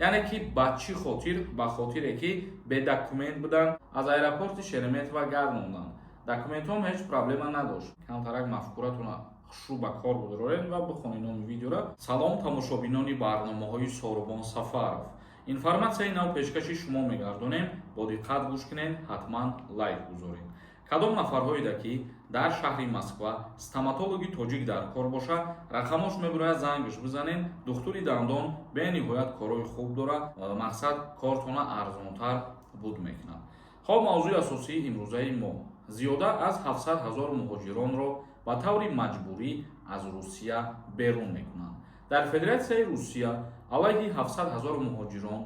Яъне ки ба чӣ хотир? Ба хотире ки бе документ буданд, аз аэропорти Шереметьево гардонданд. Документҳом ҳеҷ проблема надошт. Камтарак мафкуратона хушрӯ ба кор будоред ва бихонед номи видеора. Салом, тамошобинони барномаҳои Сорубон Сафаров. Информатсияи нав пешкаши шумо мегардонем. Бо диққат гӯш кунед, ҳатман лайк гузоред. Кадом нафарҳоеда ки дар шаҳри Москва стоматологи тоҷик дар кор боша, рақамош мебурояд, зангш бизанед. Духтури дандон бениҳоят корҳои хуб дорад, мақсад, кортона арзонтар буд мекунад. Хоб, мавзӯи асосии имрӯзаи мо: зиёда аз 700 ҳазор муҳоҷиронро ба таври маҷбурӣ аз Русия берун мекунанд. Дар Федератсияи Русия алайҳи 700 ҳазор муҳоҷирон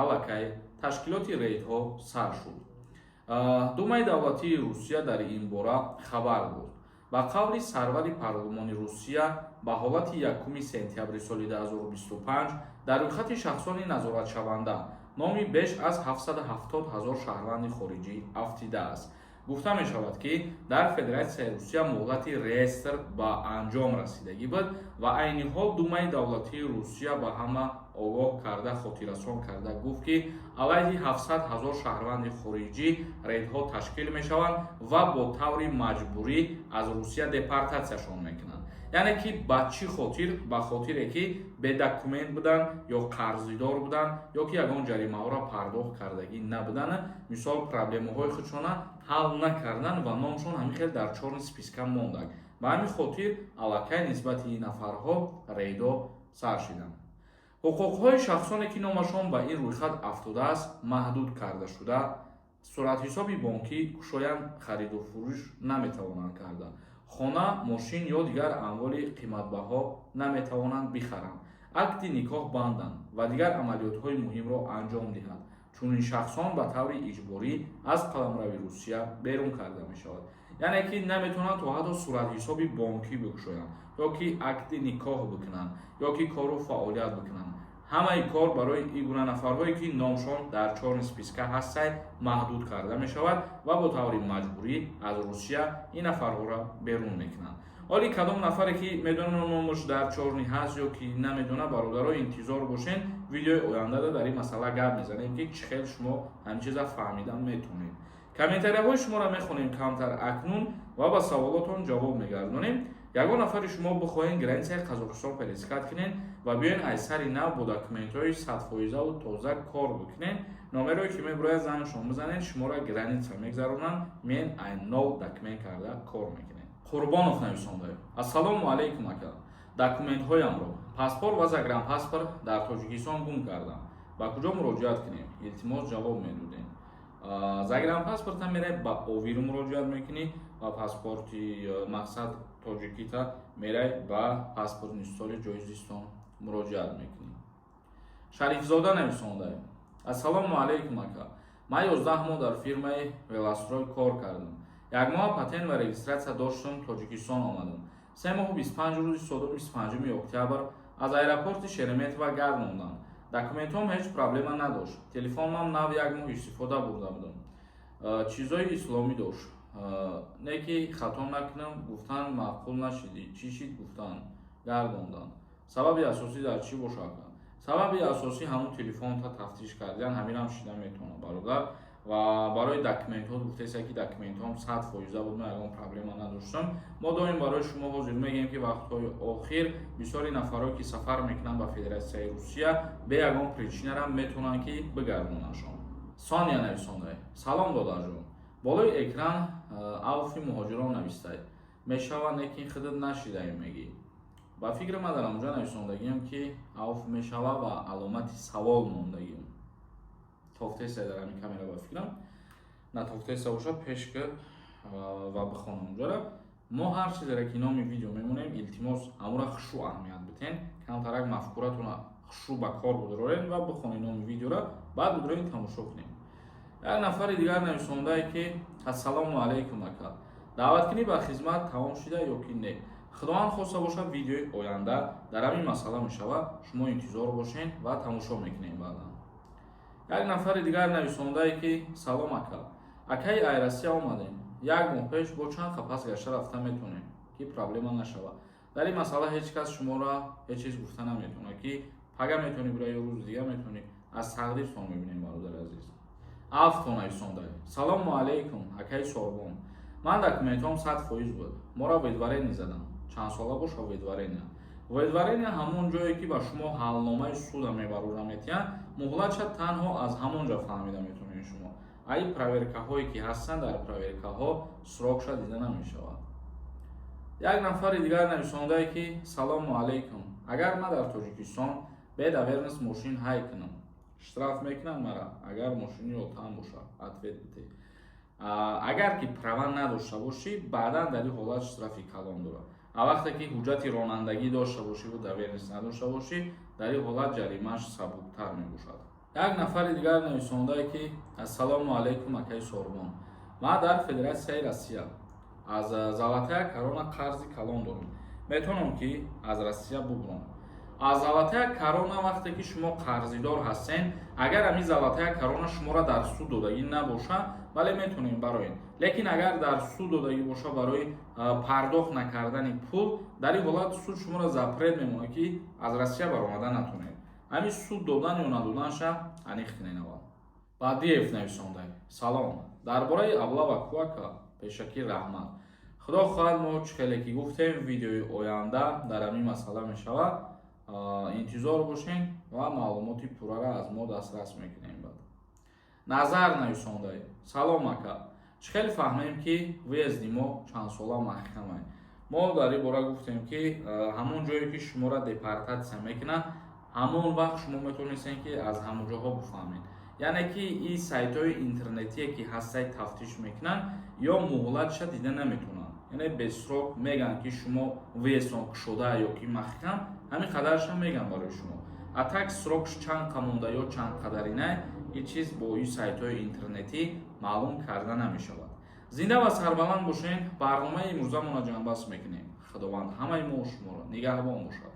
аллакай ташкилоти рейдҳо сар шуд. Думаи давлатии Русия дар ин бора хабар дод. Ба қавли сарвари парлумони Русия, ба ҳолати 1 сентябри соли 2025 дар рӯйхати шахсони назоратшаванда номи беш аз 770 ҳазор шаҳрванди хориҷӣ афтидааст. Гуфта мешавад, ки дар Федератсияи Русия муҳлати реестр ба анҷом расидагӣ буд ва айни ҳол Думаи давлатии Русия ба ҳама огоҳ карда, хотиррасон карда гуфт, ки алайҳи 700 ҳазор шаҳрванди хориҷӣ рейдҳо ташкил мешаванд ва бо таври маҷбурӣ аз Русия депортатсияшон мекунанд. Яъне ки ба чӣ хотир? Ба хотире ки бе документ буданд ё қарздор буданд, ё ки ягон ҷаримаҳоро пардохт кардагӣ набуданд, мисол, проблемаҳои худшона ҳал накарданд ва номшон ҳамин хел дар чёрный списка мондаг. Ба ҳамин хотир аллакай нисбати ин нафарҳо рейдҳо сар шиданд. Ҳуқуқҳои шахсоне, ки номашон ба ин рӯйхат афтодааст, маҳдуд карда шуда, суратҳисоби бонкӣ кушоянд, хариду фурӯш наметавонанд карда, хона, мошин ё дигар амволи қиматбаҳо наметавонанд бихаранд, акди никоҳ банданд ва дигар амалиётҳои муҳимро анҷом диҳанд. Чунин шахсон ба таври иҷборӣ аз қаламрави Русия берун карда мешавад. Яъне ки наметавонанд то ҳатто суратҳисоби бонкӣ бикушоянд ё ки акди никоҳ бикунанд, ё ки кору фаъолият бикунанд. Ҳамаи кор барои ин гуна нафарҳое, ки номшон дар чёрный списка ҳастай, маҳдуд карда мешавад ва бо таври маҷбурӣ аз Русия ин нафарҳоро берун мекунанд. Ҳоли кадом нафаре ки медонад, номаш дар чёрный ҳаст ё ки намедонад, бародаро, интизор бошен, видеои ояндада дар ин масъала гап мезанем, ки чӣ хел шумо ҳамин чиза фаҳмидан метавонед. Комментарияҳои шуморо мехонем камтар акнун ва ба саволотон ҷавоб мегардонем. Ягон нафари шумо бихоҳед границаи Қазоқистон пересекать кунед ва биёен аз сари нав бо документҳои 100-фоизаву тоза кор бикунед, номерое ки мебурояд, зангшон бизанед, шуморо граница мегзаронанд, мен ай нов документ карда кор мекунед. Қурбонов нависонда: «Ассалому алайкум, ака. Документҳоямро, паспорт ва загранпаспорт, дар Тоҷикистон гум кардам. Ба куҷо муроҷиат кунем? Илтимос, ҷавоб медодем». Загранпаспорта мерай, ба ОВИР муроҷиат мекунӣ ва паспорти, мақсад, тоҷикита мерай, ба паспортный столи ҷои зистон муроҷиат мекунӣ. Шарифзода нависонда: «Ассалому алайкум, ака. Ман 11 моҳ дар фирмаи «Велострой» кор кардам. Як моҳ патент ва регистрация доштам, Тоҷикистон омадам. 3 моҳу 25 рӯз истоду 25-уми октябр аз аэропорти Шереметьево гардондам. Документҳом ҳеҷ проблема надошт. Телефонам нав як моҳ истифода бурда будам, чизои исломӣ дошт. Не ки хато накунам, гуфтан маъқул нашидӣ. Чӣ шид?» Гуфтан гардондан. Сабаби асосӣ дар чӣ бошад? Сабаби асосӣ ҳамун телефонта тафтиш кардан, ҳаминам шида метавонад, бародар. Ва барои документҳо гуфтеса, ки документҳом 100% буд, ман ягон проблема надоштам. Мо доим барои шумо ҳозир мегӯем, ки вақтҳои охир бисёри нафарое, ки сафар мекунанд ба Федератсияи Русия, бе ягон причинара метавонанд, ки бигардонандшон. Соня нависонда: «Салом, додарҷон. Болои экран авфи муҳоҷирон навистай мешавад, лекин худат нашидаем мегӣ. Ба фикри ман, дар онҷо нависондагиам, ки авф мешава ва аломати савол мондагиам. Тофтеса дар ҳамин камера, ба фикрам, натофтеса бошад, пеш ки ва бихонам онҷора. Мо ҳар чизере ки номи видео мемонем, илтимос, ҳамура хушу аҳамият битен. Камтарак мафкуратона хушу ба кор будоред ва бихонед номи видеора, баъд будоред тамошо кунем». Як нафари дигар нависондае, ки: «Ассалому алайкум, ака. Даъваткунӣ ба хизмат тамом шуда ё ки не?» Худованд хоста бошад, видеои оянда дар ҳамин масъала мешавад. Шумо интизор бошед ва тамошо мекунем баъдан. Як нафари дигар нависондае, ки: «Салом, ака. Акаи, ай Россия омадем як моҳ пеш, бо чанд қапас гашта рафта метавонем, ки проблема нашавад?» Дар ин масъала ҳеҷ кас шуморо ҳеҷ чиз гуфта наметавонад, ки Пага метавонӣ бира ё рӯзи дига метавонӣ, аз тақдиртон мебинем, бародари азиз. Афто нависонда: «Салому алайкум, акаи Сорбон. Ман документҳоам 100% буд, моро выдворение задам. Чанд сола боша выдворение?» Выдворение ҳамон ҷое, ки ба шумо ҳалномаи суда мебарора метиҳанд. Муҳлатша танҳо аз ҳамон ҷо фаҳмида метавонед шумо. Ай проверкаҳое, ки ҳастанд, дар проверкаҳо срокша дида намешавад. Як нафари дигар нависондае, ки: «Салому алайкум, агар ман дар Тоҷикистон бе доверенность мошин ҳай кунам, штраф мекунам мара? Агар мошини отам боша, ответ бите». Агар ки права надошта бошӣ, баъдан дар ин ҳолат штрафи калон дорад. А вақте ки ҳуҷҷати ронандагӣ дошта бошиву доверенность надошта бошӣ, дар ин ҳолат ҷаримааш сабуктар мебошад. Як нафари дигар нависондае, ки: «Ассалому алайкум, акаи Сорбон, ман дар Федератсияи Россия аз Золотая Корона қарзи калон дорам, метавонам, ки аз Россия бубурам?» Аз Золотая Корона вақте ки шумо қарзидор ҳастен, агар ҳамин Золотая Корона шуморо дар суд додагӣ набоша, бале, метавонем бароен. Лекин агар дар суд додагӣ боша барои пардохт накардани пул, дар ин ҳолат суд шуморо запрет мемонад, ки аз Россия баромада натонед. Ҳамин суд додан ё надоданша аниқ кунед аввал. Бадиев нависонда: «Салом, дар бораи облава куака пешакӣ раҳмат. Худо хоҳад, мо чӣ хеле ки гуфтем, видеои оянда дар ҳамин масъала мешавад. Интизор бошед ва маълумоти пуррара аз мо дастрас мекунем баъд». Назар нависондаи: «Салом, ака, чӣ хеле фаҳмем, ки въезди мо чандсола маҳкамай?» Мо дар ин бора гуфтем, ки ҳамон ҷое, ки шуморо депортатсия мекунад, ҳамон вақт шумо метавонистед, ки аз ҳамон ҷоҳо бифаҳмед. Яъне ки ин сайтҳои интернетие, ки ҳастаи тафтиш мекунанд, ё муҳлатша дида наметавонанд, яъне без срок мегӯянд, ки шумо въездтон кушода ё ки маҳкам, ҳамин қадарша мегӯянд барои шумо. А так срокш чанд қа монда ё чанд қадарина, ин чиз бо ин сайтҳои интернетӣ маълум карда намешавад. Зинда ва сарбаланд бошед. Барномаи имрӯзамонро ҷамъбаст мекунем. Худованд ҳамаи мо шуморо нигаҳбон бошад.